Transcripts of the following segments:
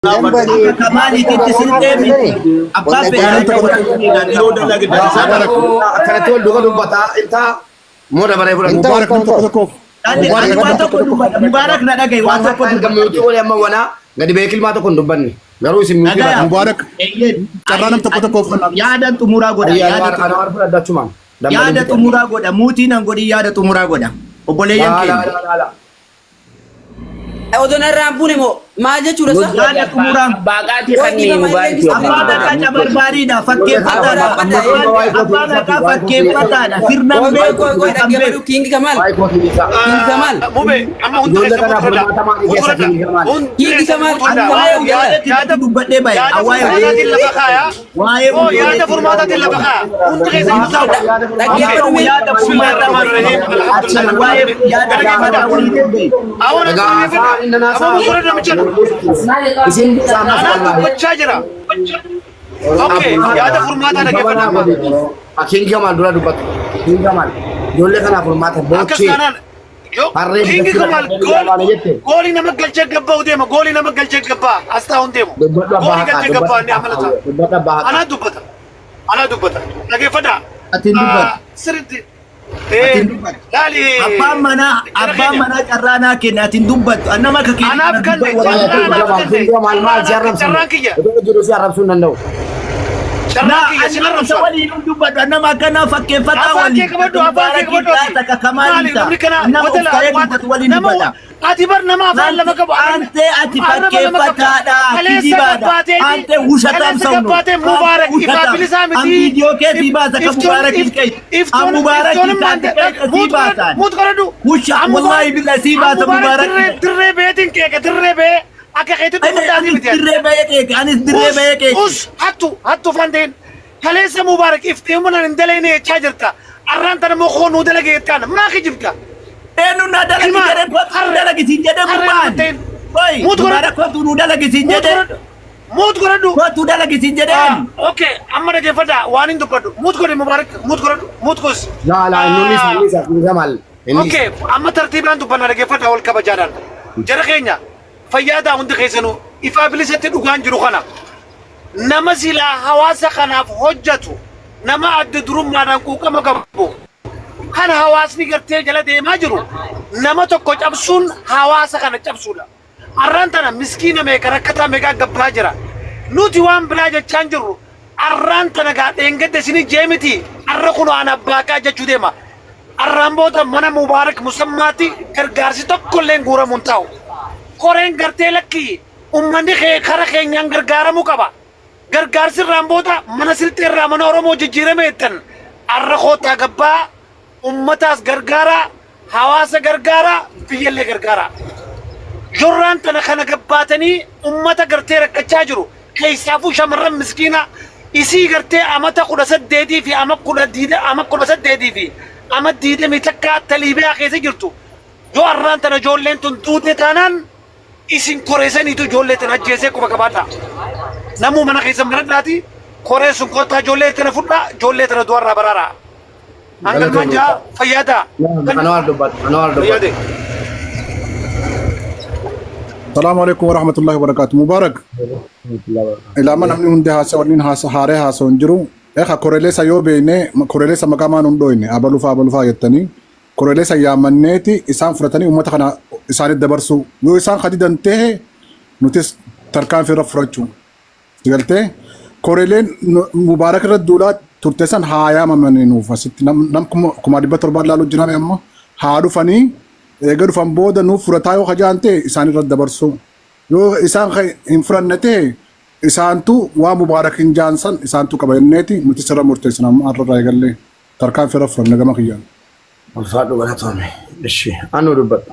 Akka Kamaaliititti sirxee miti. Abbaa fedhaa yeroo dalagdan sana. Akkanatti wal duuka dubbataa intaa moo dabaree fudhatu. Mubaarak nam tokko tokkoof. Ani Mubaarak waan nam tokko tokko dubbadha. Mubaarak na dhagaye waan tokko Erga dubbadha. miyuutii olii amma wanaa gadi beekii ilmaa tokko hin dubbanne. Garuu isin miyuutii Dhagaya. baatan. Mubaarak Eeyyeen. carraa nam tokko tokkoof kenna. Yaadan xumuraa godha. Ayyaa Yaada anwaar anwaar fudhadhu achumaan. yaada xumuraa godha. Muutii nan godhi yaada xumuraa godha. Obboleeyyan Laala keenya. laala laala. Odoo narraa hin buune moo maal jechuudha sa? Yaada xumuraa. Baaqaatii kan Dhiifama Mubaarak illee Abbaan haqaa cabarbaariidha. Fakkeeffataadha. Abbaan haqaa fakkeeffataadha. Sirna Qoy qoy beeku. qoy qoy Kan dhaggeeffadhu beeku. Kiingi Kamaal. Waa'ee kootii isaa. Kiingi Kamaal. Mube amma hundi Ijoollee keessa kanaaf mutu furmaata maalii keessa fudhadha. Kiingi Kamaal? Hundi Kiingi keessa Kamaal mutu fudhadha. waa'ee Yaada yaada itti dubbadhee bahe. Yaada Waa'ee furmaataatiin lafa kaayaa. waa'ee Oo yaada furmaataatiin lafa kaayaa. Hundi keessa hin taa'u. Dhaggeeffadhu mee. yaada furmaataa waa'ee yaada furmaataa waliin bahe. Awwan Egaa haasaa inni Amma naasaa. fudhadha michana. Isin isaa mas Anaan wallaahi. dubbachaa jira. Okay yaada furmaataa dhaggeeffadha amma. Kiingi Kamaal dura dubbatu. Kiingi Kamaal. Ijoollee kanaaf furmaata Akkas boochee. taanaan yoo Harree Kiingi bitachuu Kamaal dadhabee baane jette. goolii nama galchee gabbaa deema goolii nama galchee gabbaa as taa'uun deemu. Dubbadhu abbaa Goolii haqaa. galchee gabbaa inni amalata. Dubbadhu abbaa haqaa. Anaa dubbata. Anaa dubbata. Dhaggeeffadhaa. Ati hin dubbattu. Sirriitti. Ati hin dubbattu. Laali. Abbaan manaa abbaan manaa carraa naa kenne ati hin dubbattu. An nama akka keetii Anaaf kana kanne dubbatu carraa waliin anaaf kanne. Kiingi Kamaal maal si arrabsan? Carraan kiyya. Otoo jiru si arrabsuu hin danda'u. Carraan Naa kiyya ani sin isa arrabsa. waliin hin dubbadhu. An nama akkanaa fakkeeffataa Afaan kee waliin. qabadhu afaan kee qabadhu. Mubaarak takka Maali Kamaaliin namni ta'a. kana Nama of watala ka'ee dubbatu waliin nama dubbata. ati bar nama afaan lama qabu. Antee ati Arraba lama qabda. fakkeeffataadha. Kaleessa Kijibaadha. gabbaatee Antee wushatam kaleessa sabno. gabbaatee Mubaarak ifaa bilisaa miti. An viidiyoo kee sii baasa ka Mubaarak hin qeessu. An Mubaarak hin taate qeessa sii baasaan. Muut godhadhu. Wusha wallahi billah sii baasa Mubaarak. Dirree beetiin qeeqa dirree bee akka keetti dhufuudhaati Anis miti. dirree bahee qeeqe. Anis dirree bahee qeeqe. Us hattu hattu afaan ta'in kaleessa Mubaarak iftee mana hin dalagne jechaa jirta. Arraan tana immoo koo nuu dalage jettaan maa kijibta. Eenyu na dalagi Ilmaan, jedhee kootu nu harree- dalagi siin jedhee harree gurbaan. nama ta'in. Oi, Muut godhadhu. Mubaarak kootu nu dalagi siin Muut jedhee. godhadhu. Muut godhadhu. Kootu dalagi siin jedheen. Okay, amma dhaggeeffadhaa waan hin dubbadhu. Muut godhi Mubaarak muut godhadhu muut gos. Laa laa inni isa inni isa Kiingi Kamaal. Inni Okay, amma tartiibaan dubbanna dhaggeeffadhaa wal kabajaadhaan. Jara keenya fayyaadaa hundi keessanuu ifaa bilisatti dhugaan jiru kana. Nama silaa hawaasa kanaaf hojjetu nama adda durummaadhaan quuqama qabu kan hawaasni gartee jala deemaa jiru nama tokko cabsuun hawaasa kana cabsuudha. Arraan tana miskiina meeqa rakkataa meeqaa gabbaa jira. Nuti waan biraa jechaan jirru arraan tana gaa dheengadda isinii jee miti arra kun waan abbaaqaa jechuu deema. Arraan booda mana Mubaarak Musammaatti gargaarsi tokko illee guuramu hin taa'u. Koreen gartee lakkii ummanni kee kara keenyaan gargaaramuu qaba. Gargaarsi irraan booda mana silxee irraa mana Oromoo jijjiirame jettan arra koottaa gabbaa ummataas gargaaraa hawaasa gargaaraa biyyallee gargaaraa. Yorraan tana kana gabbaatanii ummata gartee rakkachaa jiru keessaafuu shamarran miskiina isii gartee amata 18 fi ama kudha diida ama 18 fi ama 21 taliibiyaa keessa jirtu yoo arraan tana ijoolleen tun duute taanaan isin koreessaniitu ijoollee tana ajjeesee quba qabaadhaa. Namuu mana keessan banadhaati koree sun kottaa ijoollee tana fudhaa ijoollee tana du'arraa baraaraa. Hangalmaan jaa fayyaa ta'a. Anwaar dubbatu. Anwaar dubbatu. Fayyaa ta'e. Salaamu alaikum warahmatullahi wabarakatuh. Mubaarak. Ilaama namni hundi haasa waliin haasa haaree haasa hin jiru. Egaa koreleessa yoo beekne koreleessa maqaa maan hin dhooyne abalufaa abalufaa jettanii koreleessa yaammanneeti isaan fudhatanii uummata kana isaanitti dabarsu. Yoo isaan hadidan ta'e nutis tarkaanfii irra fudhachuu. Galtee koreleen Mubaarak irra duulaa turte san haa yaamamanii nuuf asitti nam 700,000 laaluu jirame amma haa dhufanii eega dhufan booda nuuf fudhataa yoo hajaan ta'e isaan irra dabarsu. Yoo isaan hin fudhanne ta'e isaantu waa Mubaarak hin jaansan isaantu qaba jenneeti nuti sirra murteessina amma har'a irraa eegallee tarkaanfii irra fudhanne gama kiyyaan. Ulfaadhu galatoome. Ishi anu dubbadhu.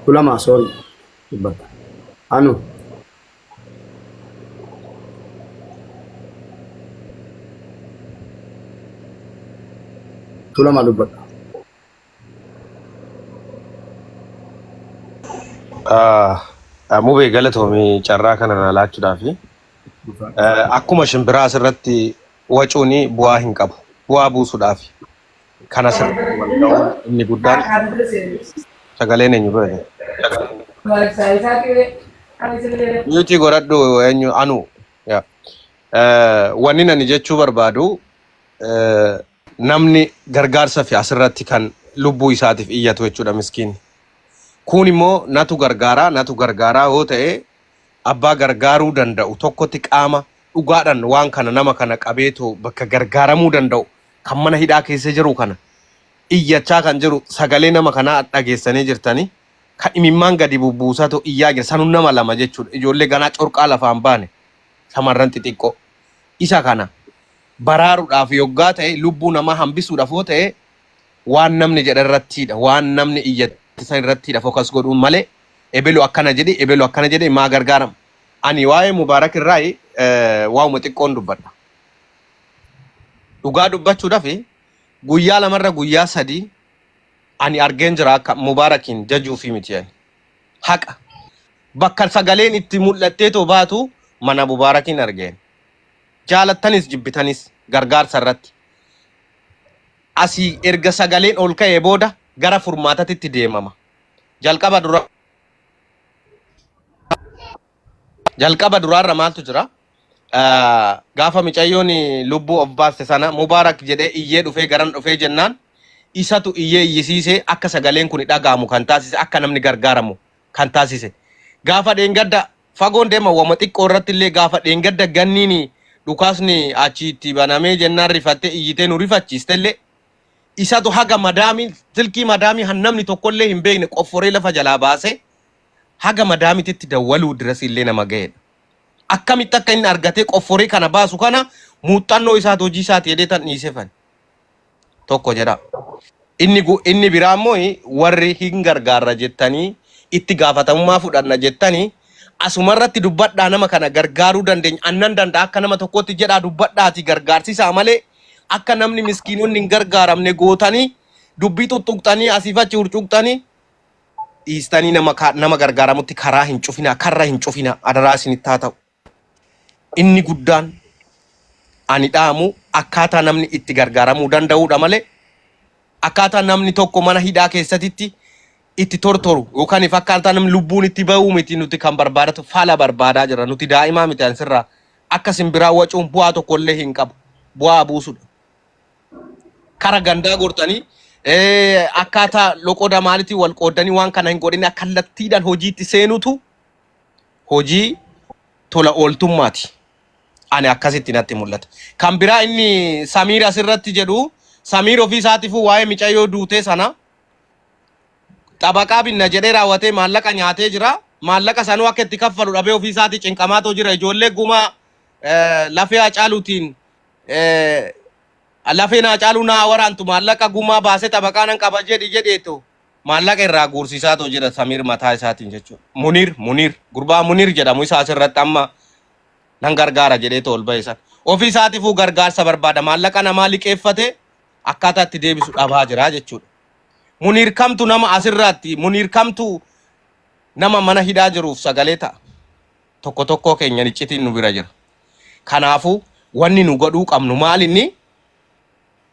Tulamaa sorry dubbadhu. Anu. Tulamaa dubbadhu. Mubee galatoomii carraa kana na laachuudhaafi. Akkuma shimbiraa asirratti wacuun bu'aa hin qabu. Bu'aa buusuudhaafi. Kana sirriitti wal ga'uun inni guddaan sagaleen eenyu bira jira? Mute godhadhu eenyu anu. Yaa. Wanni ani jechuu barbaadu namni gargaarsa fi asirratti kan lubbuu isaatiif iyyatu jechuudha miskiinni. Kun immoo natu gargaaraa natu gargaaraa yoo ta'e abbaa gargaaruu danda'u tokkotti qaama dhugaadhaan waan kana nama kana qabeetoo bakka gargaaramuu danda'u kan mana hidhaa keessa jiru kana iyyachaa kan jiru sagalee nama kanaa dhageessanii jirtanii kan imimmaan gadi bubbuusaatu iyyaa jira sanuu nama lama jechuudha ijoollee ganaa corqaa lafaan baane shamarran xixiqqoo isa kana baraaruudhaaf yoggaa ta'e lubbuu namaa hambisuudhaaf yoo ta'e waan namni jedha irrattiidha waan namni iyyate san irrattiidha focus godhuun malee ebelu akkana jedhe ebelu akkana jedhe maa gargaaram ani waa'ee Mubaarak irraa waa'uma xiqqoon dubbadha dhugaa dubbachuudhaaf guyyaa lamarra guyyaa sadii ani argeen jira akka Mubaarakiin jajuufi miti ani haqa bakka sagaleen itti mul'atteetoo baatu mana Mubaarakiin argeen jaalattanis jibbitanis gargaarsa irratti asii erga sagaleen ol ka'ee booda gara furmaatatitti deemama. Jalqaba dura jalqaba duraarra maaltu jira? Gaafa micayyoon lubbuu of baaste sana Mubaarak jedhee iyyee dhufee garan dhufee jennaan isatu iyyee iyyisiisee akka sagaleen kun dhaga'amu kan taasise akka namni gargaaramu kan taasise. Gaafa dheengadda fagoon deema wama xiqqoo irratti illee gaafa dheengadda ganniin dhukaasni achi itti banamee jennaan rifattee iyyitee nu rifachiiste illee isatu haga madaamii silkii madaamii han namni tokkollee hin beekne qofforee lafa jalaa baasee haga madaamititti dawwaluu diras illee nama ga'edha. Akkamitti akka inni argatee qofforee kana baasu kana muuxannoo isaati hojii isaati jedhee tan dhiisefan tokko jedha. Inni biraa immoo warri hin gargaarra jettanii itti gaafatamummaa fudhanna jettanii asumarratti dubbadhaa nama kana gargaaruu dandeenya annan danda'a akka nama tokkotti jedhaa dubbadhaati gargaarsisaa malee akka namni miskiinonni hin gargaaramne gootanii dubbii tuttuqxanii asiif achi hurcuqxanii dhiistanii nama gargaaramutti karaa hin cufinaa karra hin cufinaa adaraa isinitti haa ta'u. Inni guddaan ani dhaamu akkaataa namni itti gargaaramuu danda'uudha malee akkaataa namni tokko mana hidhaa keessatti itti tortoru yookaan if akkaataa namni lubbuun itti bahuu miti nuti kan barbaadatu fala barbaadaa jira nuti daa'imaa miti ansirraa akka simbiraa wacuun bu'aa tokkollee hin qabu bu'aa buusudha. Kara gandaa gortanii akkaataa loqoda maaliitiin wal qoodanii waan kana hin godhin kallattiidhaan hojiitti seenutu hojii tola ooltummaati. Ani akkasitti natti mul'ata. Kan biraa inni Samiir asirratti jedhu Samiir ofii isaatiifuu waa'ee micayyoo duutee sana xabaqaa binna jedhee raawwatee maallaqa nyaatee jira. Maallaqa sanuu akka itti kaffalu dhabee ofii isaatii cinqamaatoo jira. Ijoollee gumaa lafee Hacaaluutiin lafeen Hacaaluu naa waraantu maallaqa gumaa baasee xabaqaa nan qaba jedhi jedheetu maallaqa irraa guursiisaatoo jira Samiir mataa isaatiin jechuudha. Muniir gurbaa Muniir jedhamu isa asirratti amma nan gargaara jedheetu ol ba'e sana. Ofii isaatiifuu gargaarsa barbaada maallaqa namaa liqeeffate akkaataa itti deebisu dhabaa jira jechuudha. Muniir kamtu nama asirraatti Muniir kamtu nama mana hidhaa jiruuf sagalee ta'a. Tokko tokkoo keenya iccitiin nu bira jira. Kanaafuu wanni nu godhuu qabnu maal inni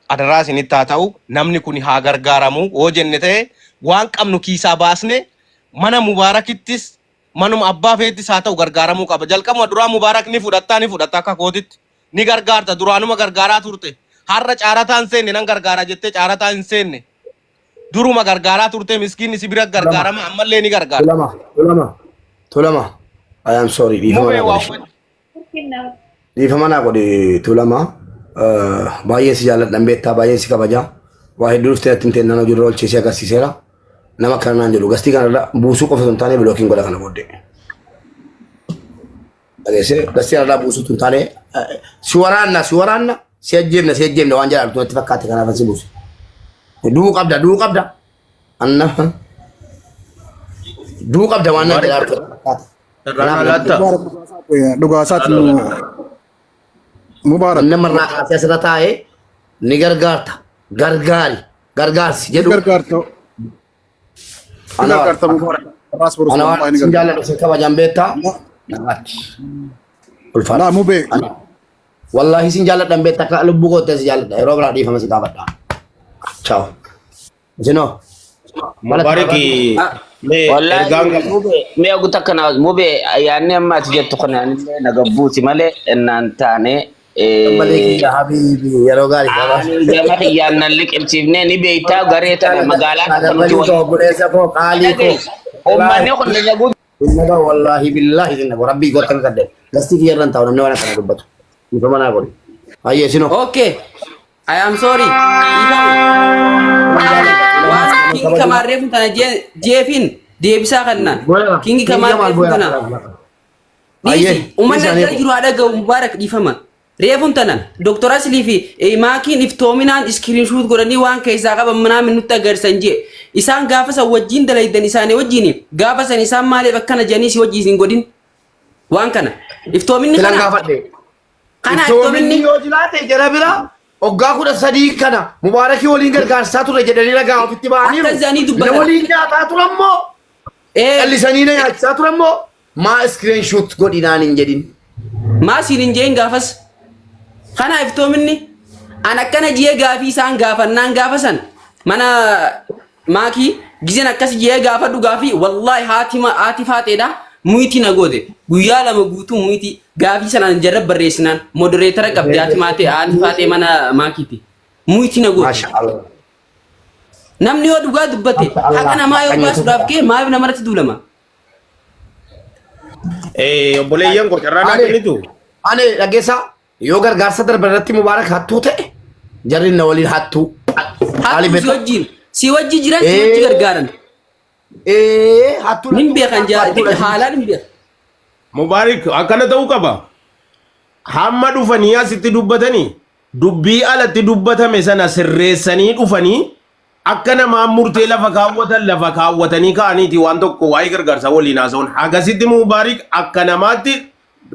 adaraa isinitti haa ta'u namni kun haa gargaaramu yoo jenne ta'e waan qabnu kiisaa baasne mana Mubaarakittis manuma abbaa feettis haa ta'u gargaaramuu qaba. Jalqabuma duraa Mubaarak ni fudhattaa ni fudhatta akka kootitti ni gargaarta duraanuma gargaaraa turte har'a caarataa hin seenne nan gargaara jettee caarataa hin seenne duruma gargaaraa turte miskiinni si bira gargaarama ammallee ni gargaara. Tulama, tulama, tulama. I am sorry. Dhiifama Mubee naa waa godhi. Dhiifama naa godhi tulama. Baay'ee si jaalladhan beektaa baay'ee si kabaja. Waa hedduu dhuftee atti hin teennaan hojiirra oolchiisee agarsiiseera. Nama akkana naan jedhu gastii kanarra buusuu qofa osoo hin taane blockiin godha kana booddee. Dhageessee gastii kanarraa buusuu osoo hin taane si waraanna si waraanna si ajjeefna si ajjeefna waan jedhamtu natti fakkaate kanaaf si buuse. Du'uu qabda du'uu qabda. Anna du'uu qabda waan naan jedhaa jirtu natti fakkaate. Irraa laatta. Dhugaa isaati Mubaarak. Namarraa kaasee asirra taa'ee ni gargaarta gargaari gargaarsi jedhu Gargaarta. ana Gargaarta Mubaarak. Raas boru ana waan ni sin gargaarta. jaalladhu sin kabajan beektaa nagaatti ulfaadha. Laa mubee. Wallaahi sin jaalladhan beektaa akka lubbuu koottee si jaalladha yeroo biraa dhiifama si gaafadha. Ciao. Isinoo. Mubaaraki. Mee Wallaahi ergaan qaba. mube mi'a guutuu akkana mube yaadni amma ati jettu kana anillee na gabbuuti malee innaan taane Malee kiyya habiibi yeroo gaarii qaba. ani gama kiyyaan nan liqimsiifnee ni beektaa garee tana magaalaa takka nuti Dabalii wal koo obboleessa koo qaalii koo. Uummanni kun na guutuu Inna wallaahi billaahi inna rabbii goota kan kadde. Gastii kiyya irraan taa'u namni waan akkana dubbatu. Ifama naa godhi. Hayyee sinoo. Okay. I am sorry. Waan kingi kamaarree kun tana jeefin deebisaa kanna. Kingi kamaarree kun tana. Dhiisi. Uummanni akka jiru haadha ga'u mubaarak dhiifama. Reefuun tana Dr. Aslii fi maakiin iftoominaan iskiriinshuut godhanii waan keessaa qaban manaamin nutti agarsiisan jee. Isaan gaafa san wajjin dalaydan isaanii wajjin gaafa san isaan maaliif akkana jedhanii si wajjin hin godhin. Waan kana. Iftoominni Filan kana. gaafadhe. Kana Iftoominni iftoominni. yoo jiraate jara bira waggaa 13 kana mubaarakii waliin gargaarsaa ture jedhanii ragaa ofitti ba'aniiru. Akka isaanii dubbatan. Na waliin nyaataa turan moo? Callisanii na nyaachisaa turan moo? Maa iskiriinshuut godhinaan hin jedhin. Maa siin hin jeen gaafas. Kana iftoominni an akkana jee gaafii isaan gaafannaan gaafa san mana maakii gizeen akkas jee gaafadhu gaafii wallaahi haati haati faaxeedha muyitii na goote guyyaa 2 guutuu muyitii gaafii sanaan jarra barreessinaan modereetara qabdi haati maatee haati faaxee mana maakiiti muyitii na goote. Maasha Allah. Namni yoo dhugaa dubbate haqa namaa yoo baasuudhaaf ka'e maaliif namarratti duulama? Obboleeyyan koo carraa naa Ani kennitu. ani dhageessaa yoo gargaarsa darban irratti mubaarak hattuu ta'e jarri na waliin hattuu. Maaliif Hattuu si beektaa? wajjin si wajji jiran si wajji gargaaran. Ee hattuu Nin beekan hattuudha. haalaan hin beekan. Mubaarik akkana ta'uu qaba. Hamma dhufanii asitti dubbatanii dubbii alatti dubbatame sana sirreessanii dhufanii akka namaa murtee lafa kaawwatan lafa kaawwatanii ka'aniiti waan tokko waa'ee gargaarsaa waliin haasa'uun hagasitti Mubaarik akka namaatti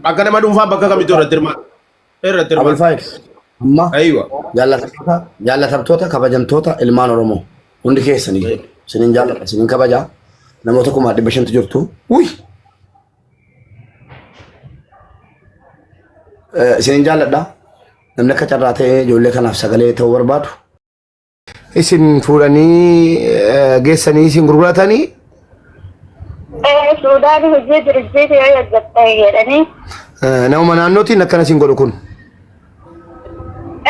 akka nama dhuunfaa bakka kamittuu irratti hirmaata. Irratti Abul hirmaata. Faayid. Amma Aywa. jaallatamtoota jaallatamtoota kabajamtoota ilmaan Oromoo hundi keessanii isinin jaalladha isinin kabaja namoota 500,000tu jirtu. Uy! Isinin jaalladha. Namni akka carraa ta'ee ijoollee kanaaf sagalee ta'uu barbaadu. Isin fuudhanii geessanii isin gurguratanii Suudaan hojii dirjiiti yoo hojjette jedhanii. Namuma naannootiin akkana isin godhu kun.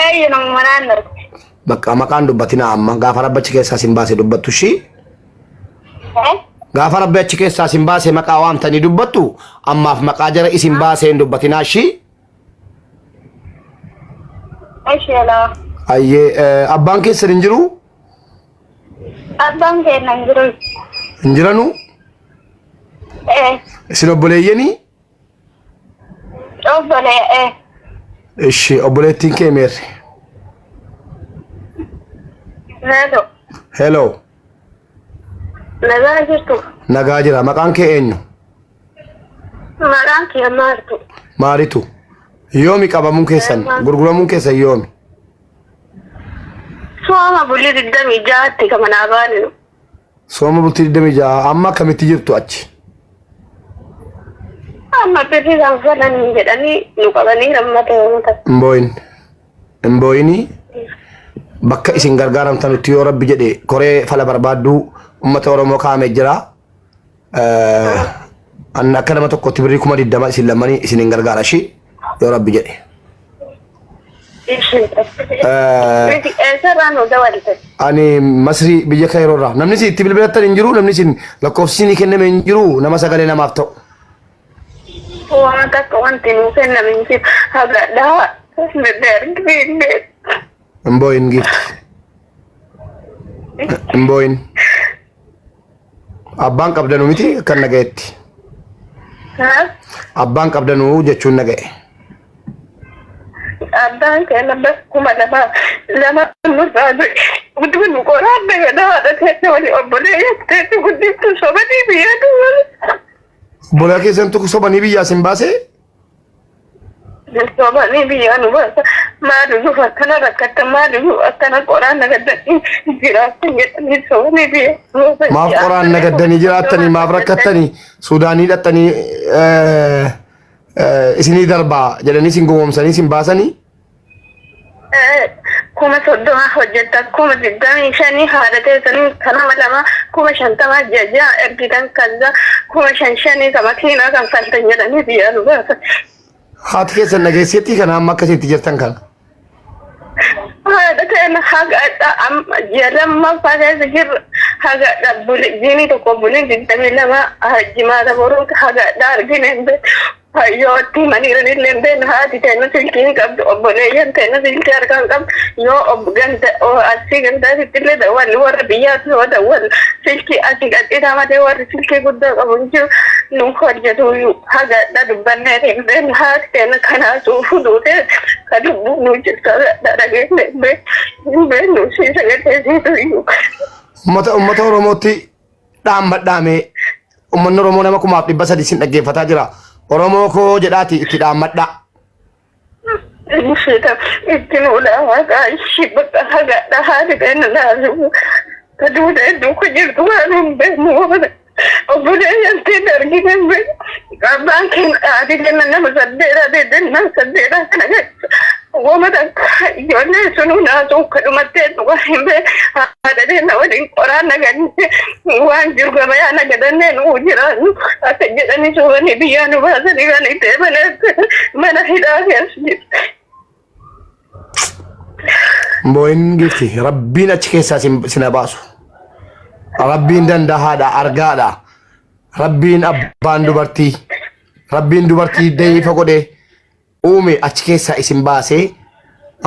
Eeyyu namuma naannooti. Bakka maqaan dubbatinaa amma gaafa rabbi achi keessaa isin baase dubbattu ishii. Gaafa rabbi achi keessaa isin baase maqaa waamtanii dubbattu ammaaf maqaa jara isin baasee hin dubbatinaa ishii. Isheelaa. Ayyee abbaan keessan hin jiru? Abbaan keenya hin jiru. Hin jiranu? Eh, Isin obboleeyyanii? obbolee eh. Ishi obboleettiin kee meerre? Hello. Hello. Nagaa jirtu. Nagaa jira. Maqaan kee eenyu? Maqaan kiyya Maartu. Maaritu. Yoomi qabamuun keessan gurguramuun keessan yoomi? Sooma bulii 26tti kan manaa baane. Sooma bultii 26 amma akkamitti jirtu achi? Amma birri kanfalan jedhanii nu qabanii rammata yooma ta'e. Hin boo'in. Hin boo'ini. Bakka isin gargaaramtanutti yoo rabbi jedhe koree fala barbaadduu uummata Oromoo kaa'amee jira. An akka nama tokkotti birrii 20,000 isin lamanii isin hin gargaara ishii yoo rabbi jedhe. Eessarraa nu dabalte? Ani Masrii biyya Kaayiroo irraa namni isin itti bilbilattan hin jiru namni isin lakkoofsi isinii kenname hin jiru nama sagalee namaaf ta'u. Waan takka wanti nuu kenname hin jiru. Haga dhahaa argitee hin beeku. Hin boo'in giifti. Hin boo'in. Abbaan qabdanu miti akkan naga'etti. Abbaan qabdanuu jechuun naga'e. Abbaan keenya bas 2002 nurraa du'e. Guddina nu qoraan dagadha haadha keenya walii obboleeyyan teessi guddiftu sobanii biyya duwwaa. Obbolaa keessan tokko sobanii biyyaa isin baasee? Sobanii biyyaa nu baasa. Maaliif akkana rakkatta maaliif akkana qoraan nagaddanii jiraatan jedhanii sobanii biyya nu baasa. Maaf qoraan nagaddanii jiraattanii maaf rakkattanii Suudaanii dhaqxanii isinii darbaa jedhanii isin gowwoomsanii isin baasanii? 30,000 hojjettan 25,000 haadha teessanii ka nama lama 50,000 ji'a ji'a ergitan kaza kuma shan shanii ka makiinaa kanfaltan jedhanii biyyaa nu baasan. Haati keessan dhageesseetti kana amma akkasitti jirtan kana. Haadha teena haga adha amma ji'a lammaffaa keessa jirra haga adha buli jiini tokko bulii 22 jimaata boruuti haga adha argine hin beeknu. Yoo itti himaniiranillee hin beeknu haati teena silkii hin qabdu obboleeyyan teena silkii harkaa hin qabdu yoo ob ganda asii gandaatitti illee dawwalli warra biyyaatti yoo dawwallu silkii asii qaxxiitaa malee warri silkii guddaa qabu hin jiru nu hojjetuyyuu haga adha dubbannee hin beeknu haati teena kanaasuu fuduutee ka lubbuu nu jirtu haga adha dhageenne hin beeknu hin beeknu sii sagalee siituyyuu. Ummata ummata Oromootti dhaammadhaame ummanni Oromoo nama 3,300 sin dhaggeeffataa jira. Oromoo koo jedhaati itti dhaammadhaa. Ishee itti nu dhaammadhaa ishii bakka haga haati keenya laalu ka duuta hedduu ka jirtu waan hin beeknu obboleeyyan keenya argine hin beeknu abbaan keenya haati keenya nama saddeetaa deedeen nama saddeetaa kana keessa wama takka ijoolleen sunuu naasuu kadhumattee dhugaa hin beeknu haadha keenya waliin qoraan naganne waan jiru gabayaa nagadannee nuu jiraannu akka jedhanii soobanii biyyaa nu baasanii kan itti mana hidhaa keessa jiru. Boo'in gifti rabbiin achi keessaa sin haa baasu. Rabbiin danda'aadha argaadha. Rabbiin abbaan dubartii rabbiin dubartii da'iifa godhee uume achi keessaa isin baasee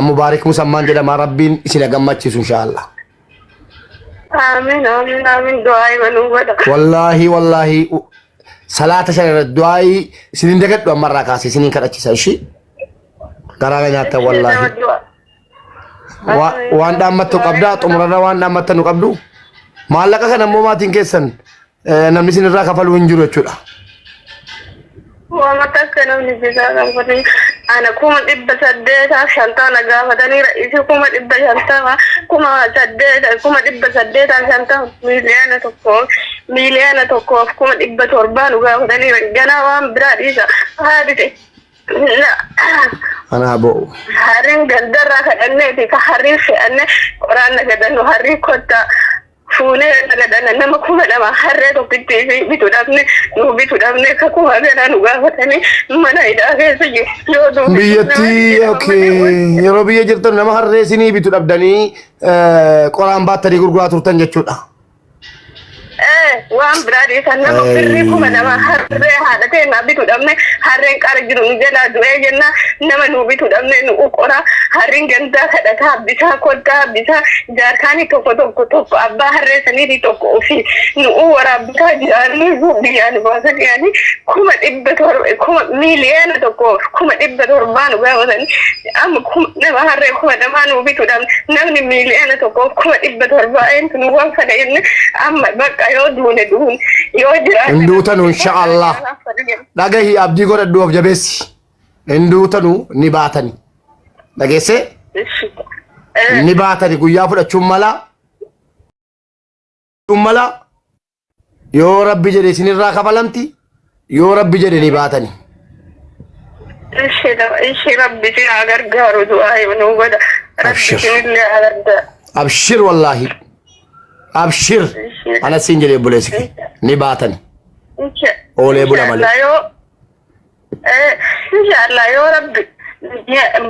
Mubaarik Musammaan jedhama rabbiin isin haa gammachiisu inshaallah. Amiin amiin amiin du'aa imanuu godha. Wallaahi wallaahi salaata shan irra du'aayii isinin dagadhu ammarraa kaasee isinin kadhachisa ishii. Garaa na nyaattan wallaahi. Waan dhaammattu qabdaa xumurarra waan dhaammattan nu qabdu. Maallaqa kana immoo maatiin keessan namni isin irraa kafaluu hin jiru jechuudha. Waan takka namni bitaa kan godhin ana 850,000 na gaafataniira isi 50,000 8,000 850,000 1,000,000 1,107,000 nu gaafataniira ganaa waan biraa dhiisa haadhi ta'e. Anaa bo'u. Harriin gandarraa kadhanneeti ka harriin fe'anne qoraan nagadannu harrii kottaa fuunee nagadanna nama 2,000 harree tokkittii fi bitu dhabne nu bitu dhabne ka kuma ganaa nu gaafatanii mana hidhaa keessa jiru yoo duubi Biyyattii okay yeroo biyya jirtan nama harree isinii bitu dhabdanii qoraan baattanii gurguraa turtan jechuudha. Waan biraa dhiisan nama birrii 2,000 harree haadha teennaa bitu dhabne harreen qara jiru nu jalaa du'ee jenna nama nu bitu dhabne nu qoraa harriin gandaa kadhataa bitaa kottaa bitaa jaarkaanii tokko tokko tokko abbaa harree saniitii tokko ofii nu waraabbitaa jiraannu biyyaa nu baasanii yaani 700,000 1,700,000 nu gaafatanii amma nama harree 2,000 nu bitu dhabne namni 1,700,000 eentu nu waan fedha jenne amma bakka yoo duune duune yoo jiraanne Hin duutanu inshaallah. Dhagahi abdii godhadhu of jabeessi. Hin duutanu ni baatani. Dhageessee ni baatani guyyaa fudhachuun mala. Mala yoo rabbi jedhe isinirraa kafalamti yoo rabbi jedhe ni baatani. Ishi rabbi si haa gargaaru du'aa nuu godha. Rabbi Abshir. isinillee haa gargaaru. Abshir wallaahi. Abshir. Ana siin jedhe obboleessi kee ni baatani. Oolee bula malee. Inshallah yoo inshallah yoo rabbi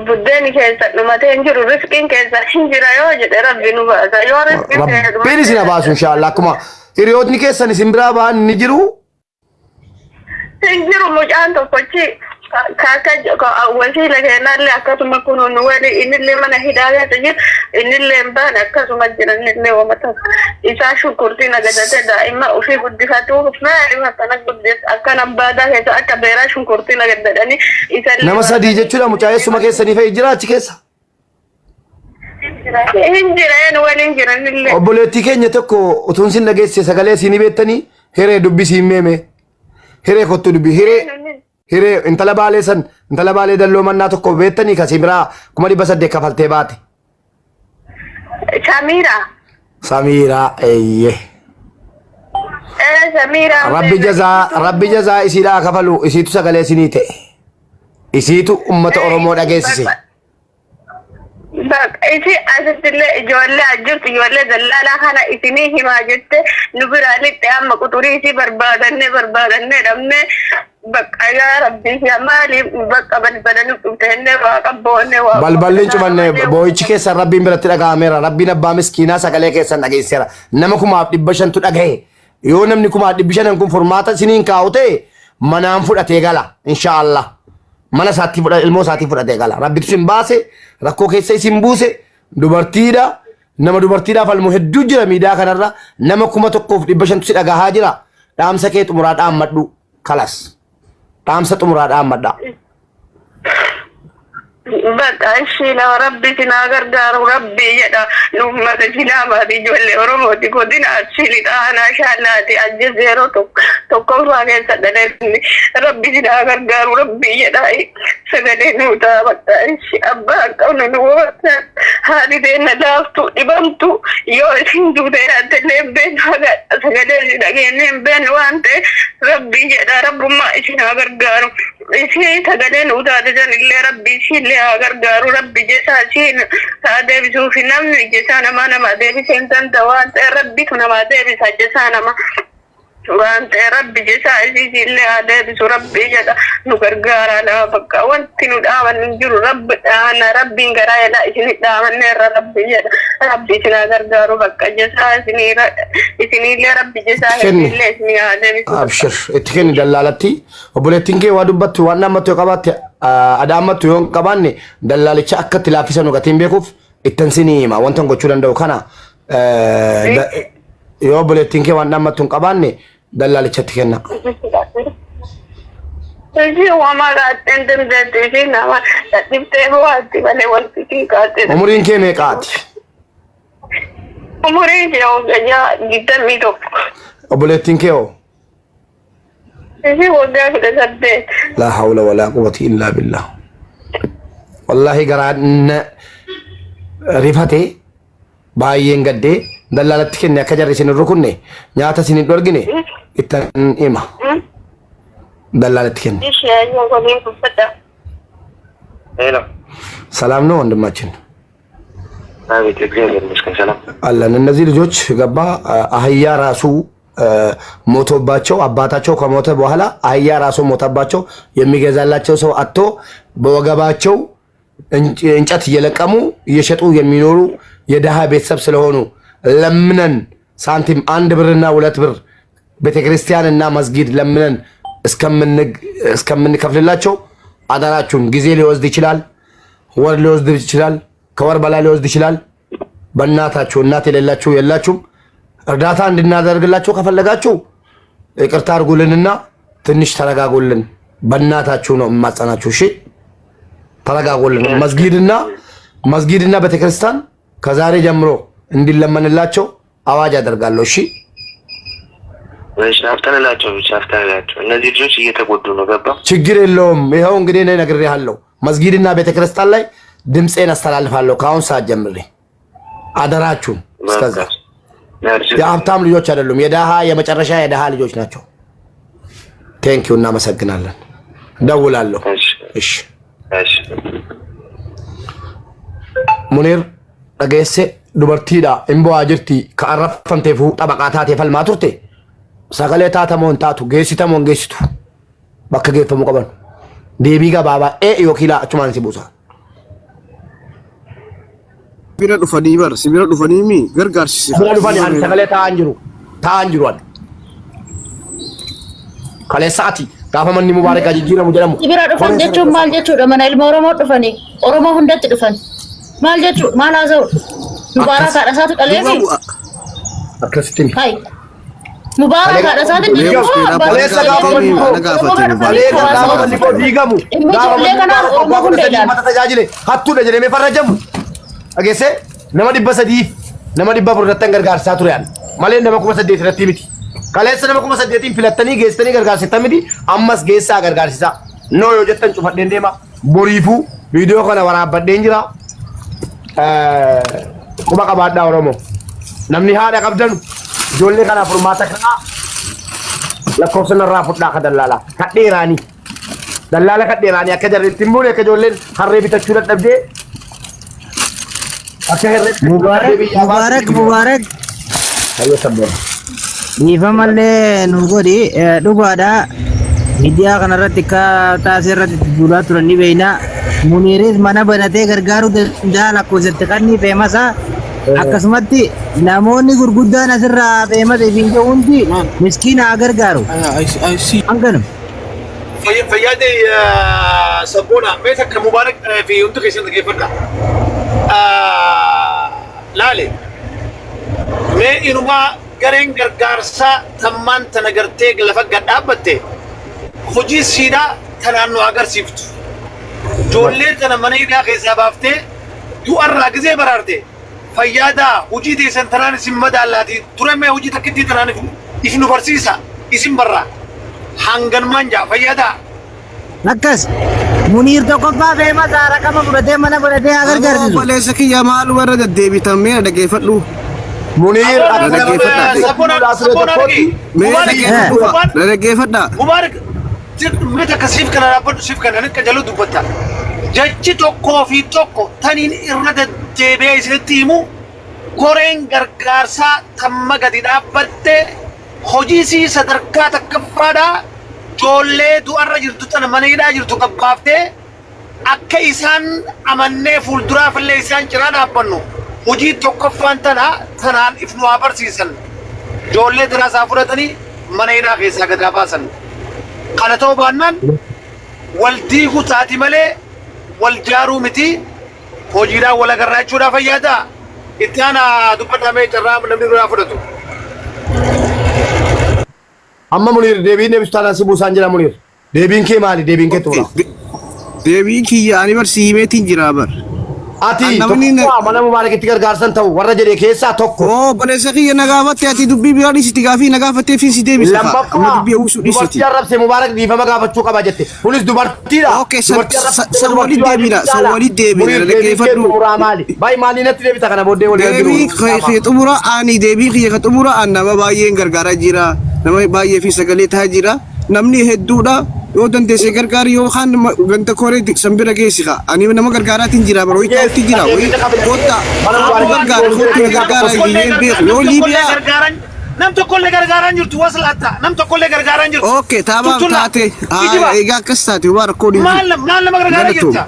buddeenni keessa dhumatee hin jiru risqiin keessa hin jira yoo jedhe rabbi nu baasa yoo risqiin keessa Rabbiin isin haa baasu inshallah akkuma hiriyootni keessan isin biraa ba'an ni jiru. Hin jiru mucaan tokkochi akka wasiila keenyallee akkasuma kunuun wali innillee mana hidhaa keessa jiru innillee hin baane akkasuma jira innillee wama tokko isaa shunkurtii nagadatee daa'ima ofii guddifatuuf maaliif akkana guddis akkana baadaa keessa akka beeraa shunkurtii nagadadhanii isallee Nama sadii jechuudha mucaa eessuma keessanii fa'i jira achi keessa. Hin jireen waliin jiranillee. Obboleettii keenya tokko utuun sin dhageesse sagalee siinii beektanii hiree dubbi siin meeme. Hiree kottu dubbi hiree hiree intala baalee san intala baalee dalloo mannaa tokko beektanii kasii biraa 800,000 kafaltee baate. Samiira. Samiiraa eeyyee. Samiira. Rabbi jazaa isiidhaa kafalu isiitu sagalee isinii ta'e. Isiitu ummata Oromoo dhageessise. Bakka isi asittillee ijoollee as jirtu ijoollee dallaalaa kana isinii himaa jette nu biraa lixxe amma quxurii isii barbaadannee barbaadannee dhabnee bakka yaa rabbii yaa maali bakka balbala nu dhufte jennee waaqa boonne waaqa Balballi hin cufanne boo'ichi keessan rabbiin biratti dhaga'ameera. Rabbiin abbaa miskiinaa sagalee keessan dhageesseera. Nama 5,500tu dhagahe. Yoo namni 5,500n kun furmaata isiniin kaa'u ta'e manaan fudhatee gala inshaallah. Mana isaatti fudha ilmoo isaatii fudhatee gala. Rabbitu isin baase rakkoo keessa isin buuse dubartiidha. Nama dubartiidhaaf falmu hedduu jira miidiyaa kanarra nama 1,500tu si dhagahaa jira. Dhaamsa kee xumuraa dhaammadhu kalas. Dhaamsa xumuraa dhaammadhaa. Bakka ishii nama rabbi isin haa gargaaru rabbi jedha nu ummata islaamaati ijoollee oromooti godina arsii lixaa aanaa shaallaati ajje zeeroo tokkoffaa keessa dhalanne rabbi isin haa gargaaru rabbi jedha sagalee nuu ta'a bakka ishii abbaa hin qabnu nu woortan haadhi teenna laaftu dhibamtu yoo isin duute yaadde illee hin beeknu haga sagalee isin dhageenye hin beeknu waan ta'eef rabbi jedha rabbummaa isin haa gargaaru. Ishii sagalee nuu taate san illee rabbi ishii illee haa gargaaru rabbi jesaa ishiin haa deebisuufi namni jesaa namaa namaa deebisee hin danda'u waan ta'e rabbitu namaa deebisa jesaa nama waan ta'e rabbi jesaa ishii illee haa deebisu rabbi jedha nu gargaaraa laa bakka wanti nu dhaaban hin jiru rabbi dhaana rabbiin garaa jedha isin dhaabanneerra rabbi jedha rabbi isin haa gargaaru bakka jesaa isinii isinillee rabbi jesaa Kenni. illee isinii haa deebisu. Abshir itti kenni dallaalatti. Obboleettiin kee waa dubbattu waan dhaammattu yoo qabaatte adaammattu yoo hin qabaanne dallaalicha akka itti laaffisanu gatiin beekuuf ittan sinii hima wanta gochuu danda'u kana yoo obboleettiin kee waan dhaammattu hin qabaanne dallaalichatti kenna. Ishii uumamaa kaatteen dandeetti ishii nama dadhiftee waatti malee wanti ishii kaattee. Umuriin kee meeqaati? Umuriin kee waggaa 21. Obboleettiin kee hoo? Ishii waggaa 18. Laa hawla walaa quwwata illaa billah. Wallaahi garaa na rifate baay'een gaddee dallaalatti kenne akka jarri isin hin rukunne nyaata isin hin dhorgine ittan hima. Dallaalatti kenne. Ishii ayyoo waliin dubbadha. ሄሎ ሰላም ነው ወንድማችን። አቤት፣ እግዚአብሔር ይመስገን ሰላም። አለን። እነዚህ ልጆች ገባ አህያ ራሱ ሞቶባቸው አባታቸው ከሞተ በኋላ አህያ ራሱ ሞተባቸው የሚገዛላቸው ሰው አጥቶ በወገባቸው እንጨት እየለቀሙ እየሸጡ የሚኖሩ የድሃ ቤተሰብ ስለሆኑ ለምነን ሳንቲም 1 ብርና 2 ብር ቤተክርስቲያንና መስጊድ ለምነን እስከምንከፍልላቸው አደራችሁን። ጊዜ ሊወስድ ይችላል፣ ወር ሊወስድ ይችላል፣ ከወር በላይ ሊወስድ ይችላል። በእናታችሁ እናት የሌላችሁ የላችሁም። እርዳታ እንድናደርግላችሁ ከፈለጋችሁ ይቅርታ አድርጉልንና ትንሽ ተረጋጉልን። በእናታችሁ ነው የማጸናችሁ። እሺ ተረጋጉልን። መስጊድና ቤተክርስቲያን ከዛሬ ጀምሮ እንዲለመንላቸው አዋጅ አደርጋለሁ። እሺ እሺ፣ አፍጠንላቸው ብቻ አፍጠንላቸው። እነዚህ ልጆች እየተጎዱ ነው። ገባ? ችግር የለውም። ይኸው እንግዲህ እኔ ነግሬሃለሁ። መስጊድና ቤተክርስቲያን ላይ ድምፄን አስተላልፋለሁ ከአሁን ሰዓት ጀምሬ። አደራችሁን። እስከዛ የሀብታም ልጆች አይደሉም፣ የደሃ የመጨረሻ የደሃ ልጆች ናቸው። Thank you፣ እናመሰግናለን። ደውላለሁ። እሺ Muniir dhageesse dubartiidha hin bo'aa jirti ka arrafamteefu xabaqaa taatee falmaa turte sagalee taatamoo hin taatu geessitamoo hin geessitu bakka geeffamuu qaban deebii gabaabaa ee yookiin laa achumaan si buusa. Bira dhufanii bar si bira dhufanii mi gargaarsise. Bira dhufanii ani sagalee taa'an jiru taa'an jiru ani. Kaleessa ati gaafa manni mubaarakaa jijjiiramu jedhamu. Si bira dhufan jechuun maal jechuudha? Mana ilma Oromoo dhufanii Oromoo hundatti dhufan. Maal jechuudha? Maal haasa'u? Mubaarak haadha isaatu dhaleefi? Akkasitti. Hai. Mubaarak haadha isaatu Kaleessa gaafa manni koo kaleessa gaafa manni koo diigamu Dhimmi gaafa ijoollee manni kanaa mubaarak Oromoo waggaa hunda 13 ilaala. mata tajaajile hattuudha jedhamee farrajamu. Dhageessee nama 300f nama 400 irratti gargaarsaa ture ani malee nama 8,000 irratti miti. Kaleessa nama 8,000n filattanii geessitanii gargaarsittan miti ammas geessaa gargaarsisaa. No yoo jettan cufadheen deema. Boriifuu viidiyoo kana waraabbadheen jira. Quba qabaadhaa Oromoo. Namni haadha qabdan ijoollee kanaaf furmaata kanaa lakkoofsa narraa fudhaa ka dallaalaa. Kadheeraanii. Dallaala kadheeraanii akka jarri ittiin buune akka ijoolleen harree bitachuu dadhabdee Akka herreega Mubaarak biyyaa Mubaarak baasuu Mubaarak Hayyee sabboona. dhiifamallee nu godhi dhugaadha. Miidiyaa kanarratti akka taasisa irratti itti duulaa turan ni beekna. Muniiris mana banatee gargaaruu danda'a lakkoofsatti kan feemasa. Akkasumatti namoonni gurguddaan asirraa feemasa ifiin jiru hundi miskiina haa gargaaru. Hanganuma. Fayyaadee sabboona mee takka Mubaarak fi hundi keessan dhaggeeffadha. Laale mee inumaa gareen gargaarsaa tammaan tana gartee lafa gad dhaabbatte hojii siidaa tanaan nu agarsiiftu. Ijoollee tana mana hidhaa keessaa baaftee du'arraa gizee baraarte fayyaadaa hojii teessan tanaan isin madaallaatii ture mee hojii takkittii tanaan if nu barsiisa isin barraa hanganumaan jaa fayyaadaa. Akkas Muniir tokkoffaa feemasa raqama fudhatee mana godhatee haa Aboo gargaarsisu. obboleessa kiyya maaluma irra deddeebitan mee na dhaggeeffadhu. Muniir Na akka nama dhaggeeffadha. Sabboona fuudhaa ture sabboona tokkootti argi. Mee Mubaarak dhaggeeffadhu fa'a. Na dhaggeeffadha. Mubaarak mee takka siif kana dhaabbadhu siif kana akka jalu dubbatta. Jechi tokkoo fi tokko taniin irra deddeebi'ee isinitti himu koreen gargaarsaa tamma gadi dhaabbatte hojii sii sadarkaa takkaffaadhaa ijoollee du'arra jirtu tana mana hidhaa jirtu gabbaaftee akka isaan amannee fuulduraaf illee isaan cinaa dhaabbannu hojii tokkoffaan tana tanaan if nu haa barsiisan. Ijoollee tanaa isaa fudhatanii mana hidhaa keessaa gad haa baasan. Kana ta'uu baannaan wal diiguu taati malee wal jaaruu miti hojiidhaan wal agarraa jechuudhaa fayyaada. Itti aanaa dubbadhaa mee carraa namni biraa fudhatu. Amma Muniir deebiin deebisu taanaan si buusaan jira Muniir. Deebiin kee maali? Deebiin kee xumura. Deebiin kiyya ani bar si himeetiin jira bar. Ati Namni tokkoffaa mana Mubaarakitti gargaarsan ta'u warra jedhe keessaa tokko. Oo obboleessa kiyya na gaafatte ati dubbii biraa dhiisiti gaafii na gaafattee fi si deebisa fa'a. Amma Lammaffaa dubbii uwwisuu dhiisiti. dubartii arrabse Mubaarak dhiifama gaafachuu qaba jette. Kunis dubartiidha. Okay, Dubartii arrabse san dubartii walitti waa deebina, jechuu san caala. walitti deebina, Muniir deebiin kee dhaggeeffadhu. xumuraa maali? Baay'ee maalii natti deebita kana booddee walii Deebii arginu. kee xumura ani deebii kiyya ka xumura an nama baay'een gargaaraa jira. Nama baay'ee fi sagalee tahaa jira. Namni hedduudha. Yoo dandeesse gargaari yookaan ganda koree san bira geessi ka. Ani nama gargaaraatiin jira bara wayii taa'utti jira. Wayii kottaa kottu gargaara kottu na gargaara iyyee beeku. Yoo Nam tokkollee Liibiyaa gargaaraan nam tokkollee gargaaraan jirtu waslaatta nam tokkollee gargaaraan jirtu. Okay taabaaf Tuttulla. taate. Kijiba. Egaa akkas taate waa rakkoo dhiibu. Maal nama gargaaraa Galatoom. jirta?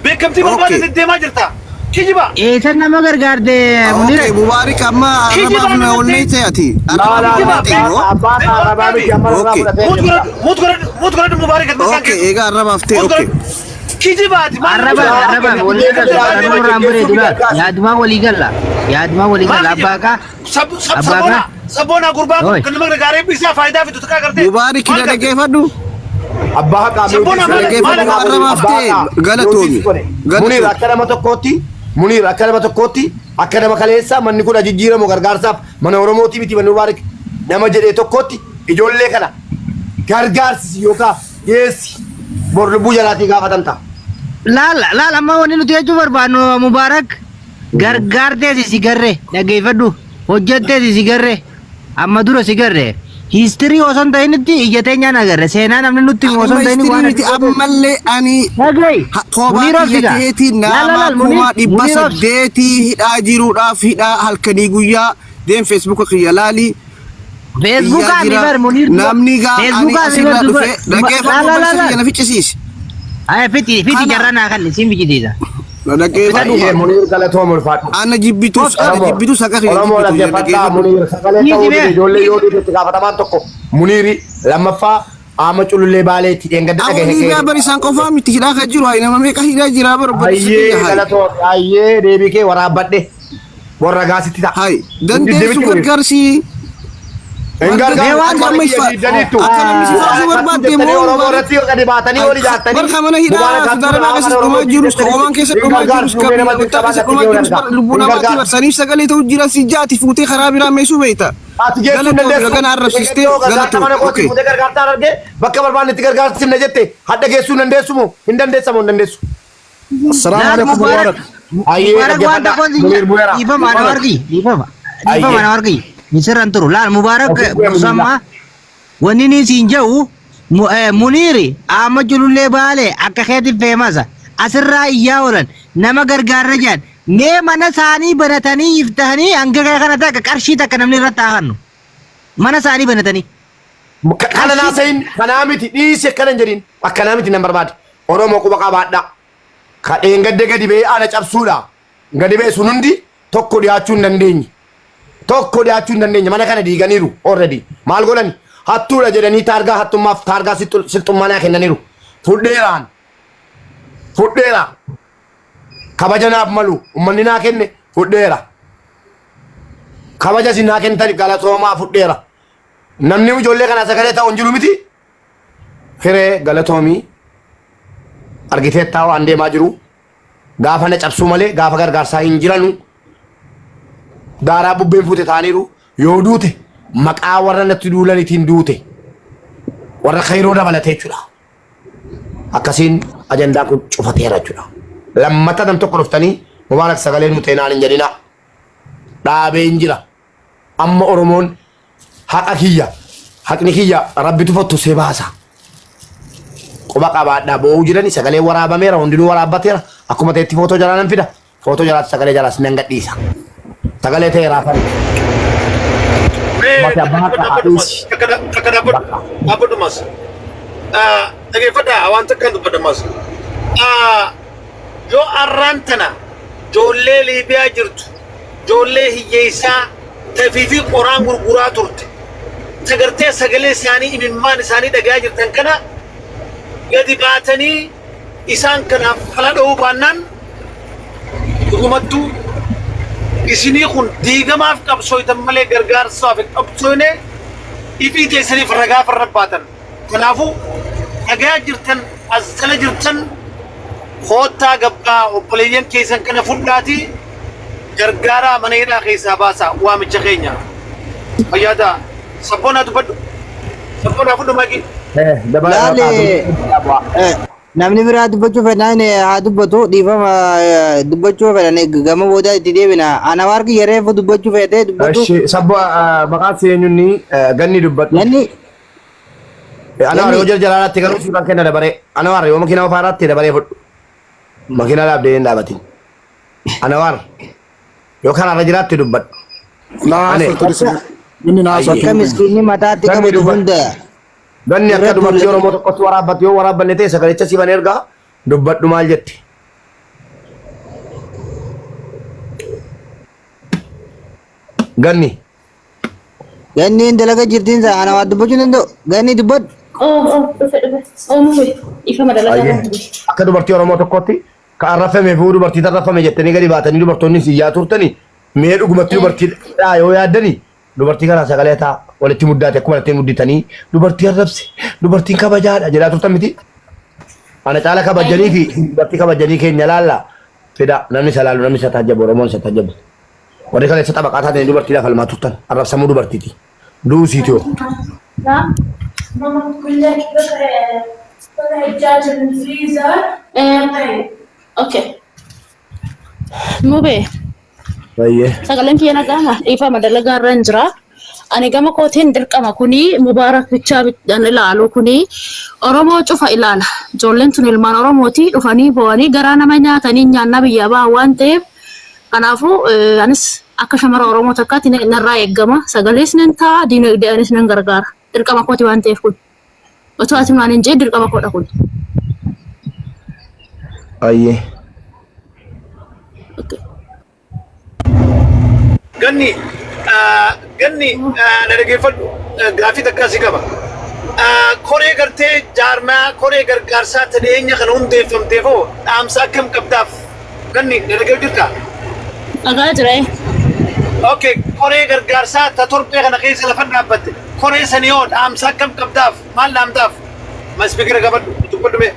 Beekamtii barbaade deddeemaa jirta. Kijiba. Eessa nama gargaarte Muniira? Okay Mubaarik amma Kijiba arrabaaf na namatti. onnee ta'e ati. Laa laa Arrabaaf na ta'e moo? abbaa arrabaa miti amma irraa Okay. fudhatee Muut deemta. godhadhu muut godhadhu muut godhadhu Mubaarik ati maqaan Okay keetu. egaa arrabaaf ta'e Muut okay. godhadhu. Kijibaati maal nama Arrabaan gargaaraa arrabaan walii galla arrabaan irraan bareedu laal yaadumaa walii galla yaadumaa walii galla abbaa kaa abbaa Sabboona kaa sabboona gurbaan kun Oi. kan nama gargaaree isaa faayidaa fidu takkaa gartee. Mubaarik Maal na garte? dhaggeeffadhu. Abbaa haqaa Sabboona Na maal dhaggeeffadhu maal arrabaaf ta'e galatoomi. Muniir Galatoomi. akka nama tokkootti Muniir akka nama tokkootti akka nama kaleessa manni kun jijjiiramu gargaarsaaf mana Oromootii miti manni Mubaarak nama jedhee tokkootti ijoollee kana gargaarsisi yookaan geessi bor lubbuu jalaatii gaafatan ta'a. Laal laal amma wanni nuti jechuu barbaannu Mubaarak gargaartees si garre dhaggeeffadhu hojjettees si garre amma dura si garre history osoo hin ta'initti ija teenyaan agarre seenaa namni nutti himu osoo Amma hin ta'in history waan miti ammallee ani dhagahi kophaa Muniir kiyya obsiga ta'eetiin laal nama laal kuma Muniir dhibba Muniir obsi saddeetii hidhaa jiruudhaaf hidhaa halkanii guyyaa deem Feesbuuka kiyya laali iyyaa Feesbuukaa mi jira bar Muniir dura namni gaa ani Feesbuukaa mi asirraa bar duba dhufe laal dhaggeeffadhu laal obboleessa laal kiyya na ficcisiisi. Ay fiti fiti Kana jarra naa kan siin ficcisiisa na dhaggeeffadhu Baay'ee Muniir galatoom ulfaadhu. ana jibbitus ana Oromoo jibbitus akka kiyya Oromoo jibbitu na dhaggeeffadhaa dhaggeeffadhu. Muniir sagalee Dhiisi ta'uu dide mee ijoollee yoo dhiite itti gaafatamaan tokko Muniiri lammaffaa qaama culullee baaleetti dheengadda Awwa dhagahe Liibiyaa kee. bar isaan qofaa miti hidhaa kan jiru hayi nama meeqa hidhaa jira bar obboleessa Hayyee kiyya hayi. galatoom hayyee deebii kee waraabbadhe warra gaasitti ta'a. Hayi Hin dandeessu diddibitti Muniir. gargaarsi Hin Marga gargaaru Mee waan akka akka amma mana kiyya ifa diidaniittu. akka namni si faasuu Mubaarak hattuu barbaadde jettanii immoo Oromoo Mubaarak irratti gadi baatanii ol ijaartanii barka mana hidhaa Mubaarak Saudi hattuu Arabiyaa nama keessa afaan dhumaa Oromoo jirus jettanii Omaan keessa hin dhumaa gargaaru jirus suumee namatti kabila qabaa keessa natti dhumaa ga'uu jirus danda'a. lubbuu Hin namaatti gargaaru. barsaniif sagalee ta'u jira si jaati fuutee karaa biraa meesuu beekta. Ati geessuu hin Galatoomi dandeessu. gana arrabsiistee Yoo gargaarsa galatoomi. mana kootii Okay. fuutee gargaartaan argee bakka barbaanne itti gargaarsifne jette hadda geessuu hin dandeessu moo hin dandeessa moo hin dandeessu. Assalaamu Laal alaikum Mubaarak Mubaarak. Hayyee Mubaarak waan dhaggeeffadhaa. tokkoon si Muniir bu'eera. dhiifama ana Mubaarak. warqii dhiifama dhiifama Hayyee. ana warqii misirran turu laal Mubaarak Ofiif bu'ee Muniir. musammaa wanni ni siin jedhu Muniiri amma culullee baale akka keetiin feemasa asirraa iyyaa oolan nama gargaarra jedhan Mee mana isaanii banatanii iftahanii hanga kana takka qarshii takka namni irratti haa hannu. Mana isaanii banatanii. Kana naasayin kanaa miti dhiisi akkana hin jedhin akkanaa miti nan barbaade. Oromoo quba qabaadha. Kadheen gadde gadi ba'ee ana cabsuudha. Gadi ba'e sun hundi tokko dhiyaachuu hin dandeenye. Tokko dhiyaachuu hin dandeenye mana kana diiganiiru already. Maal godhani? Hattuudha jedhanii taargaa hattummaaf taargaa silxummaa naa kennaniiru. Fudheeraan. Fudheera. Kabaja naaf malu ummanni naa kenne fudheera. Kabaja isin naa kennitan galatoomaa fudheera. Namni ijoollee kana sagalee ta'u hin jiru miti. Firee galatoomii argiteettaa waan deemaa jiru. Gaafa na cabsuu malee gaafa gargaarsaa hin jiranu. Daaraa bubbeen fuute ta'aniiru. Yoo duute maqaa warra natti duulaniitiin duute. Warra kayroo dabalatee jechuudha. Akkasiin ajandaa kun cufateera jechuudha. Lammata nam tokko dhuftanii Mubaarak sagalee nu ta'e naan hin jedhinaa. Dhaabee hin jira. Amma Oromoon haqa kiyya haqni kiyya rabbi tufattu see baasa. Quba qabaadhaa boo'uu jirani sagalee waraabameera hundinuu waraabbateera akkuma ta'etti footoo jalaa nan fida footoo jalaas sagalee jalaas nan gadhiisa. Sagalee ta'e raafame. Mee Mati abbaa takka haqa dhaabbadhu mas. haadhiisi. Takka takka dhaabbadhu. Bakka. Dhaabbadhu mas. Dhageeffadhaa waan takkaan dubbadha mas. Yoo arraan tana ijoollee Liibiyaa jirtu ijoollee hiyyeessaa tafii fi qoraan gurguraa turte sagartee sagalee isaanii imimmaan isaanii dhagayaa jirtan kana gadi baatanii isaan kanaaf fala dha'uu baannaan dhugumattuu isinii kun diigamaaf qabsooytan malee gargaarsaaf hin qabsooyne ifii teessaniif ragaa farra baatan. Kanaafuu dhagayaa jirtan as jala jirtan koottaa gabbaa obboleeyyan keessan kana fudhaatii gargaaraa mana hidhaa keessaa baasaa waamicha keenya. Fayyaa ta'a. Sabboonaa dubbadhu. Sabboonaa fudhu maakii. Laale namni biraa dubbachuu fedhan haa dubbatu dhiifama dubbachuu fedhan gama boodaa itti deebina. Ana waarki yereefu dubbachuu fedhe dubbatu. Eshi sabbo maqaan si eenyunni ganni dubbadhu. Ganni. Ana yoo jala jalaatti garuu siifan kenna dabaree. Ana waar yoo makiinaa ofaaraatti dabaree fudhu. Makiinaa dhaabdee hin dhaabatin. Ana waar yoo karaarra jiraatte dubbadhu. Laa Ane. haasoftu inni na haasoftu. Bakka miskiinni mataatti Ganni qabatu dubbadhu. hunda. Ganni akka Irratti dubartii mul'atu. Oromoo tokkotti waraabbattu yoo waraabbanne ta'e sagalicha siifan ergaa dubbadhu maal jette. Ganni. Ganniin dalaga jirtiin sana ana waa dubbachuu hin danda'u. Ganni dubbadhu. Oh, oh, dhufe dhufe. Oh, mufe. Ifama dalagaa Ayyee. irratti. Akka dubartii Oromoo tokkotti ka arrafame fi dubartii tarrafame jettanii gadi baatanii dubartoonni iyyaa turtanii mee dhugumatti dubartii dhaa yoo yaaddanii dubartii kana sagalee taa walitti muddaate akkuma walitti mudditanii dubartii arrabse dubartiin kabajaadha jedhaa turtan miti. Ana caala kabajanii fi dubartii kabajanii keenya laalla fida namni isa laalu namni isa taajjabu Oromoon isa taajjabu. Warri kaleessa xabaqaa taatanii dubartiidhaaf falmaa turtan arrabsamuu dubartiiti. Duusiiti yoo. ماما بتقول لك طلع الدجاجة من الفريزر. طيب okay Mubee. Baay'ee. Sagaleen kiyya nagaama dhiifama dalagaa irra hin jira. Ani gama kootiin dirqama kuni Mubaarak bichaa an ilaalu kuni Oromoo cufa ilaala. Ijoolleen tun ilmaan Oromooti dhufanii bo'anii garaa nama nyaatanii nyaannaa biyyaa bahan waan ta'eef kanaafuu anis akka shamara Oromoo takkaatti narraa eeggama. Sagalees nan ta'a diinagdee anis nan gargaara. Dirqama kooti waan ta'eef kun. Otoo ati naan hin jee dirqama koodha kun. Baay'ee. Ganni ganni na dhaggeeffadhu gaaffii takkaa si qaba. Koree gartee jaarmaa koree gargaarsaa tadheenya kana hundeeffamteef hoo dhaamsa akkam qabdaaf ganni na dhaggeeffatu jirtaa? Dhagaa jira. Okay, koree gargaarsaa ta torbee kana keessa lafa dhaabbatte. Koree sanii hoo dhaamsa akkam qabdaaf maal dhaamtaaf? Ma speaker qabadhu dubbadhu mee.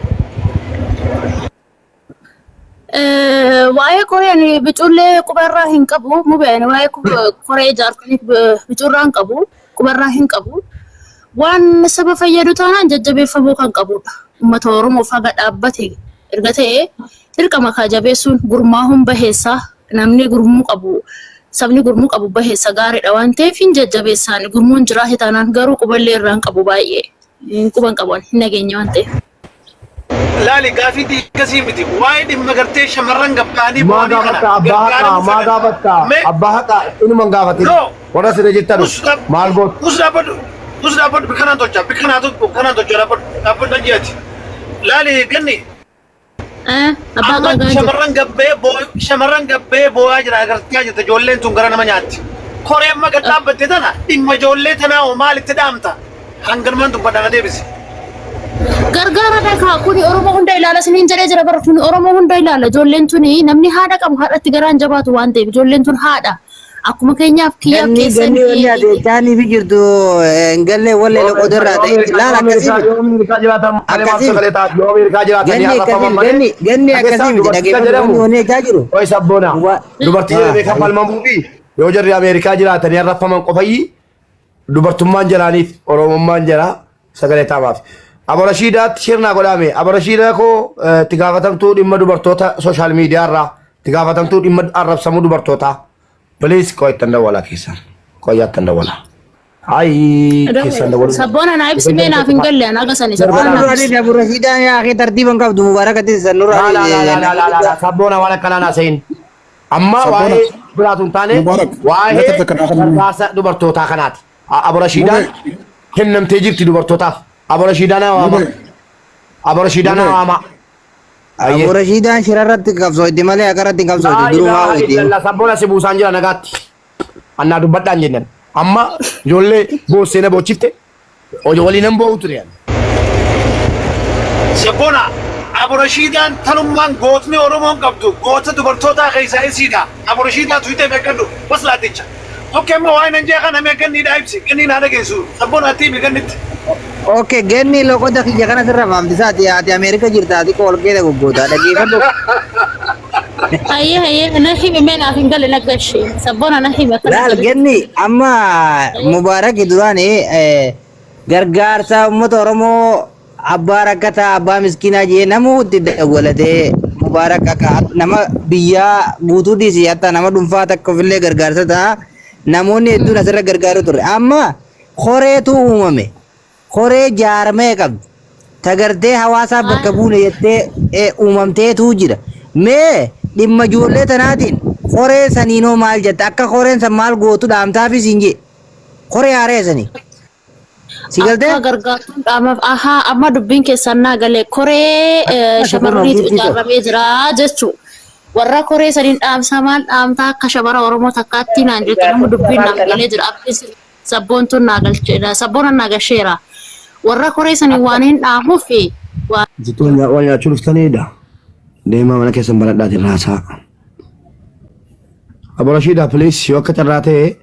Waa'ee koree ani bicullee qubarraa hin qabu. Mubee ani waa'ee koree ijaartanii biculraa hin qabu. Qubarraa hin qabu. Waan saba fayyadu taanaan jajjabeeffamuu kan qabudha. Uummata Oromoof haga dhaabbate erga ta'e dirqama kaa jabeessuun gurmaahuun baheessa. Namni gurmuu qabu sabni gurmuu qabu baheessa gaariidha waan ta'eef hin jajjabeessaan gurmuun jiraate taanaan garuu quballee irraa hin qabu baay'ee. Hin quban qabu ani hin nageenye waan ta'eef. Laali gaafii akkasii miti. Waa'ee dhimma gartee shamarran gabbaanii Maa bo'anii kana gaafatta abbaa haqaa gargaaramuu maa fedhan. gaafatta Mee abbaa haqaa inuma hin gaafatin. no Warra siree jettanu us dhaab maal gootu? us dhaabbadhu us dhaabbadhu bikkanaan tolcha bikkanaatu kanaan tolcha dhaabbadhu dhaabbadhu nan jeeti. Laali ganni Abbaa amma qaagaa jira. shamarran gabbee boo shamarran gabbee boo'aa jira agartaa jirta ijoolleen tun gara nama nyaatti. Koree amma gad dhaabbatte tana dhimma ijoollee tanaa hoo maalitti dhaamta? Hanganumaan dubbadha na deebisi. Gargaara dhagaa kuni Oromoo hunda ilaala isiniin jedhee jira bara kuni Oromoo hunda ilaala ijoolleen tuni namni haadha qabu haadhatti garaan jabaatu waan ta'eef ijoolleen tun haadha akkuma keenyaaf kiyyaaf Ganni keessan ganni wanni ati jechaanii fi jirtu hin galle wallee loqoda irraa ta'e laal akkasii miti. Yoo Ameerikaa jiraatan malee maaf Akkasii sagalee ta'a? Yoo Ameerikaa jiraatan ni ganni arrafaman akkasii malee. ganni ganni Dhageessaa akkasii miti dubarticha dhaggeeffadhu jedhamu. wanni wanni jechaa jiru. Oi sabboona. Dubartii jedhamee kan falmamuu fi yoo jarri Ameerikaa jiraatanii arrafaman qofayyi dubartummaan jalaaniif Oromummaan jala sagalee taamaaf. Abarashiidaatti shirnaa godhame. Abarashiidaa koo itti gaafatamtuu dhimma dubartoota sooshaal miidiyaa irraa itti gaafatamtuu dhimma arrabsamuu dubartootaa. Please koo ittan dawwalaa keessan. Qoyyaa ittan dawwalaa. Ayi keessan dawwaluu. Sabboona naa ibsi mee naaf hin galle an haga sani Waan sabboona naaf duraanii ibsi. Abu Rashiidaan yaa akhi tartiiba hin qabdu mubaarakatti san nurraa Laa laa laa laa laa laa laa sabboona waan akkanaa naa sehin. Amma Sabboona waa'ee biraatu hin taane Mubaarak mee waa'ee takka kanaa kan gargaarsa dubartootaa kanaati. Abu Rashiidaan Mubee kennamtee jirti dubartootaaf. Abu Rashiidaan haa waama. Mubee Abu Rashiidaan haa Mubee waama. Abu Ayyee. Rashiidaan shirarratti qabsooyti malee akarratti hin qabsooyti Laa durumaa ilaaha hoyti. illallah sabboona si buusaan jira nagaatti. Annaa dubbadhaan jennan. Amma ijoollee boossee na boochifte hojii waliin nan boo'u ture. Sabboona Abu Rashiidaan tanummaan gootni Oromoon qabdu goota dubartootaa keessaa isiidha. Abu Rashiidaa tuyitee beekadhu bas laaticha. Okkee amma waa'ee nan jee kana mee ganniidhaa ibsi ganniin haa dhageessu. Sabboona ati himi gannitti. Okay ganni loqoda kiyya kana sirra faamtisaati ati Ameerika jirta ati qoolkeeta goggoota dhaggeeffadhu. Hayyee hayyee na himi mee naaf hin galle na gashe sabboona na himi akkana Laal jedhe. ganni amma Mubaarak duraan gargaarsa uummata Oromoo abbaa rakkataa abbaa miskiinaa jee namuu itti dawwalatee Mubaarak akka nama biyyaa guutuu dhiisii hatta nama dhuunfaa takka ofillee gargaarsa ta'a namoonni hedduun asirra gargaaru ture amma koreetu uumame koree jaarmee qabdi tagartee hawaasaa bakka buune jettee uumamteetu jira mee dhimma ijoollee tanaatiin koree saniinoo maal jetta akka koreen san maal gootu dhaamtaafis hin jee koree haaree sanii si galtee Akka gargaartuun dhaamaaf ahaa amma dubbiin keessan naa galee koree shamarraniitu ijaaramee jira jechuu. Warra koree saniin dhaamsa maal dhaamtaa akka shamara Oromoo takkaatti naan jettu nama dubbiin naaf galee jira. Abdiin sabboontuun naa galcheera sabboona naa gasheera. Warra koree saniin waan hin dhaamuuf waan Sitti wal nyaachuu dhuftaniidha. Deemaa mana keessan baradhaatiin raasaa. Abu Rashiidaa please yoo akka carraa ta'e